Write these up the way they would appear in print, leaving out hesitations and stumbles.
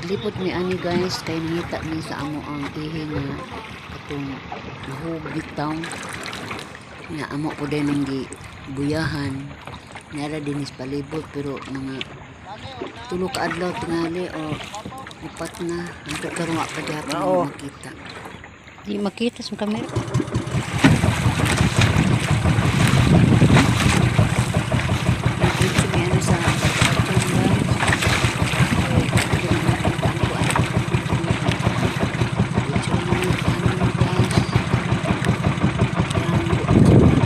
Naglipot mi ani, guys, kay nangita mi sa amo ang ihi nga katong nahug bitaw nga amo po din ning gibuyahan. Nara dinis palibot, pero mga 3 ka adlaw tingali o 4 na hangtod karon wa pa gihapon Mao. Makita. Di makita sa kamera. Diretso mi ano sa Batong, guys. Ay, di na makita ang kuan. Diretso na mi ano, guys. Yan, diretso na.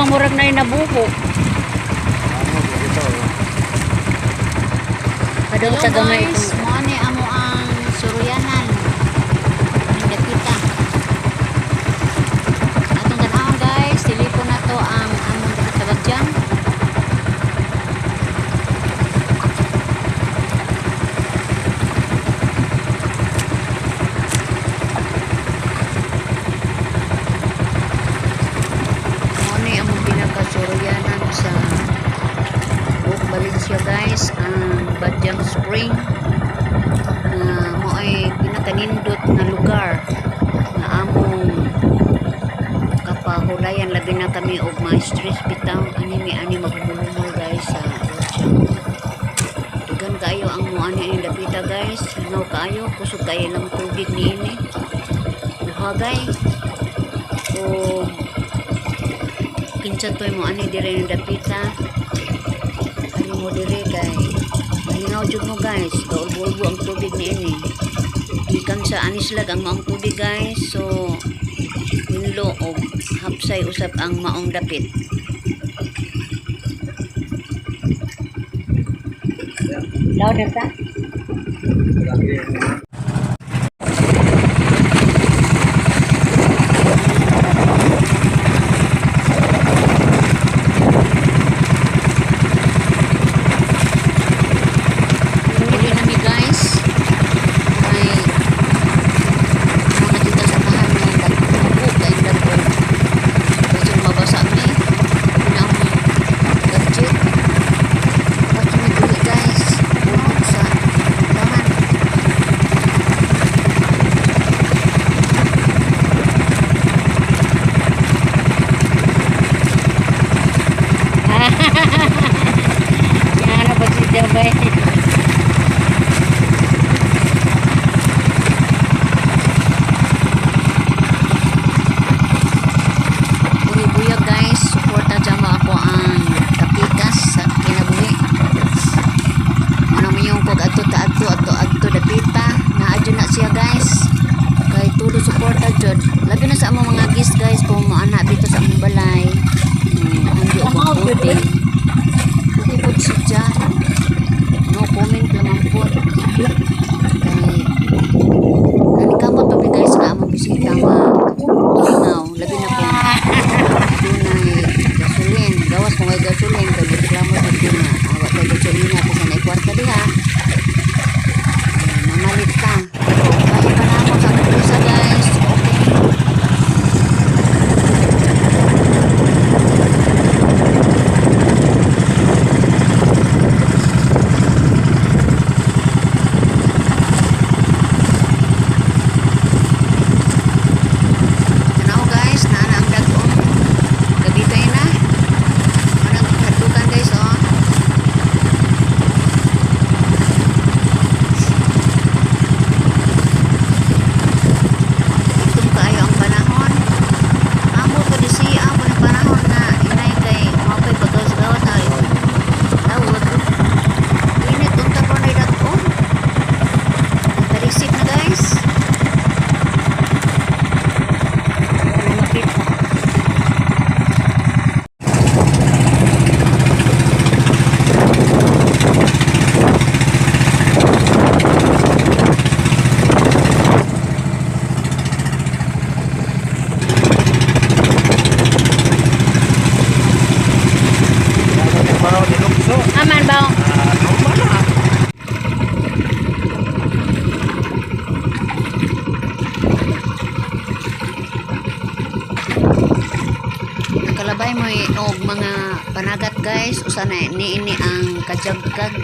ba, murag na nabuho. Ano, dito. Padong sa gamay Guys, itong mo ni amo ang suruyanan. Ang dapita. Atong tan-awon, guys, tilipon na to ang among dapit sa Badyang. Mo ni among pinakasuruyanan sa Buok Valencia, guys, ang Badyang Spring na mo ay pinakanindot nga lugar nga among kapahulayan, labi na kami og mga stress bitaw ani mi ani maghumulumol, guys, sa Badyang. Dugan kaayo ang mo ani ang dapita, guys. Lingaw kaayo, kusog kaayo lang tubig niini. Buhagay o kinsa toy mo ani dire ng dapita, ani mo dire kay malingaw jud mo, guys. Kaulbo-ulbo ang tubig niini gikan sa anislag ang maong tubig, guys, so hinlo og hapsay usab ang maong dapit. Loud na ta. Lagi. Uli nami, guys, ay mga kita sa tahan nga dagko kay dagko kasi mabasa mi na ang gadget. Dapat mi dili, guys, buhok sa tahan. Yan pa si Jabay. Uri buyag, guys, suporta dyan mo ako ang kapikas sa kinabuhi. Ano mo yung kog adto ta adto adto adto dapita na adyo na siya, guys. Kay tulo suporta jud. Labi na sa among mga guest, guys, kung moana dito sa among balay. Hindi ko puti. Okay po siya. No comment lamang po. Kay nanikamot pa mi, guys, nga among bisita ma lingaw, labi na kung dunay gasolin, gawas kung ay gasolin kay reklamo jud ko nga awa kay gasolina bisan ay kwarta diha. Ay, mamalit ka pero kaya pa namo sa kapusa, guys. Okay. Tanaw, guys, naa na ang dagom. Gabitay na. Anong hadlukan, guys, oh. Itom kaayo ang panahon. Amo pa di siya amo ng panahon na inay kay mao pay pagawas-gawas na tawag. Init unta pa na dagom. Talisip na, guys. Wala makita. Parang nilukso. Aman ba? Ah, normal na. Nakalabay mo eh, og mga panagat, guys, usa na niini ang kajagkag.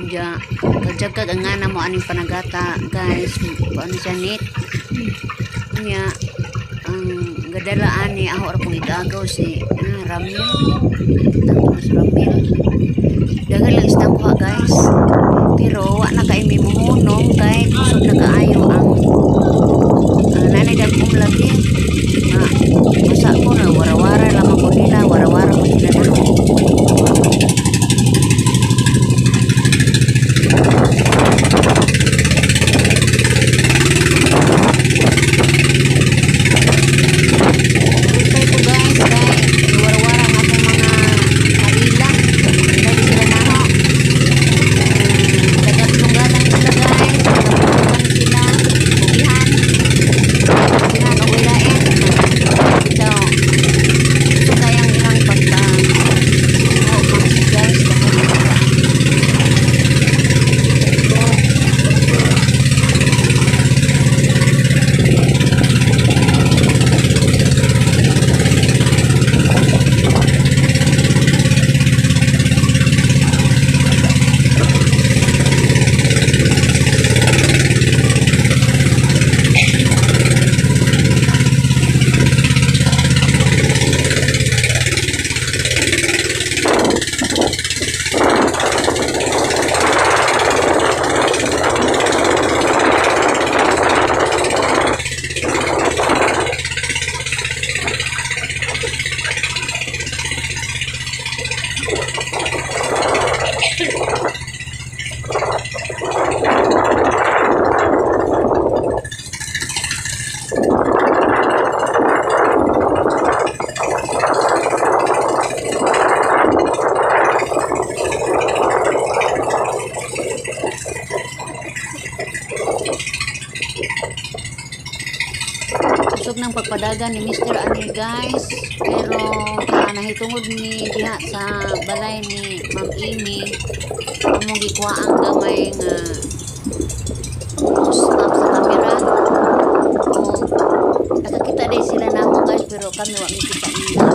Ja, kajagkag ang ngana mo aning panagata, guys. Ano siya nit niya ang gadala ani ako ra pong igagaw si Ramil. Tanto si Ramil, daghan lang isda kuha, guys, pero wa na kay mi muhunong kay kusog na kaayo ang nanay dagom lagi nga basa ko na warawara lamang ko nila, warawara ko sila nako. Lipay ko, guys, kay Kusog ng pagpadagan ni Mr. Ani, guys. Pero sa nahitungod ni diha sa balay ni Ma'am Amy, among gikuha ang gamay nga stop sa camera. O nakakita din sila namo, guys, pero kami wa mi kita nila.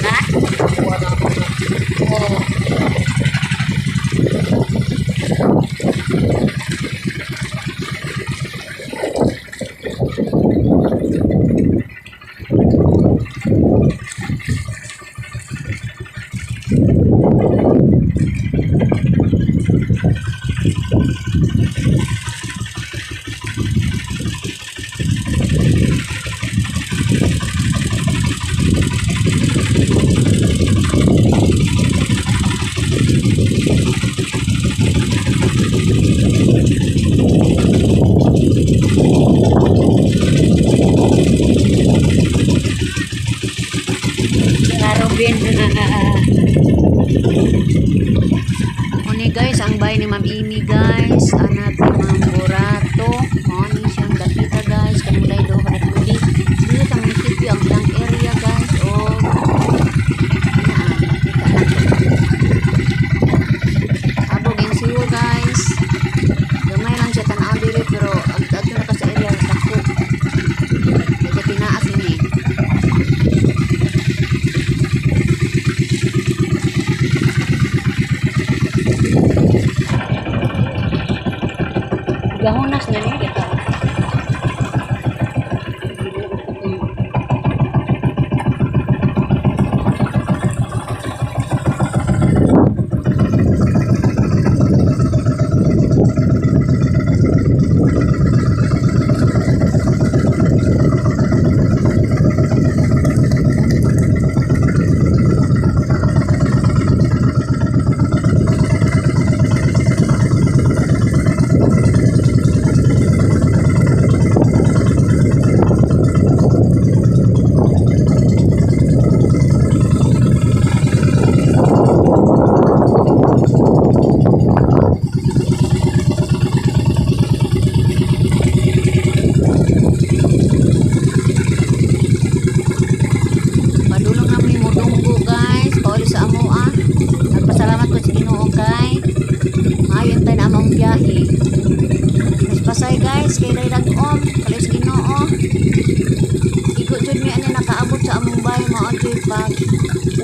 Ha? Oo. Robin. Uni, guys, ang bahay ni Ma'am Amy, guys, anak ni Ma'am Borato. Mao ni siyang dakita, guys, kanunay do ka tubig. Dito sa munisipyo ang ilang area, guys. O ana makita na to. Abog ang siwo, guys. Gamay lang siya tan-aw diri pero ag adto na ka sa area dako. Medyo tinaas ni. Gahunas na ni kita. Padulong kami modunggo, guys. Pauli sa amo ah. Nagpasalamat ko sa Ginoo kay maayon tayo na among biyahe. Pasay, guys, kay day dag-om, kalis Ginoo. Igo jud mi ani nakaabot sa among bahay mao jud pag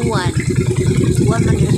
uwan. Uwan man diri.